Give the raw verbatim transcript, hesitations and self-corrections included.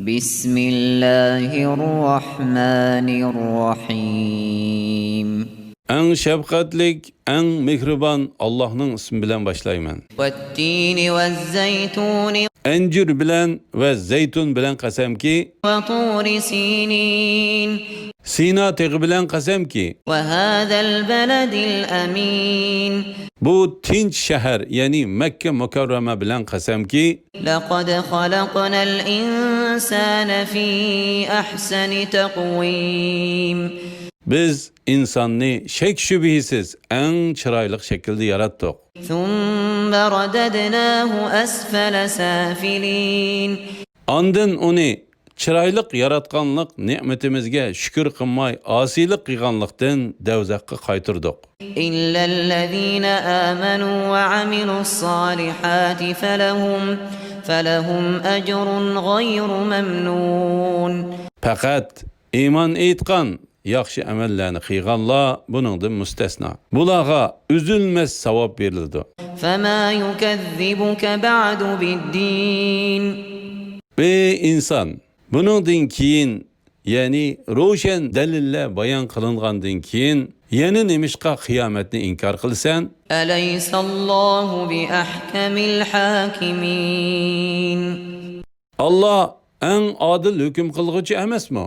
بسم الله الرحمن الرحيم. ئەڭ شەپقەتلىك، ئەڭ مېھرىبان ئاللاھنىڭ ئىسمى بىلەن باشلايمەن. والتين والزيتون. ئەنجۈر بىلەن ۋە زەيتۇن بىلەن قەسەمكى، وطور سينين. سىنا تېغى بىلەن قەسەمكى، وهذا البلد الأمين. بۇ تىنچ شەھەر، يەنى مەككە مۇكەررەمە بىلەن قەسەمكى، لقد خلقنا الإنسان في أحسن تقويم. بىز ئىنساننى شەك-شۈبھىسىز ئەڭ چىرايلىق شەكىلدە ياراتتۇق. ثم رددناه أسفل سافلين. ئاندىن ئۇنى چىرايلىق ياراتقانلىق نېمىتىمىزگە شۈكۈر قىلماي، ئاسىيلىق قىلغانلىقتىن، دەۋزەخكە قايتۇردۇق. إلا الذين آمنوا وعملوا الصالحات فلهم، فلهم أجر غير ممنون. پەقەت ئىمان ئېيتقان، ياخشى ئەمەللەرنى قىلغانلار بۇنىڭدىن مۇستەسنا. بۇلارغا ئۈزۈلمەس ساۋاب بېرىلىدۇ. فما يكذبك بعد بالدين. ئى ئىنسان، بۇنىڭدىن كېيىن، يەنى روشەن دەلىللەر بايان قىلىنغاندىن كېيىن، يەنە نېمىشقا قىيامەتنى ئىنكار قىلىسەن؟ أليس الله بأحكم الحاكمين. ئاللا ئەڭ ئادىل ھۆكۈم قىلغۇچى ئەمەسمۇ؟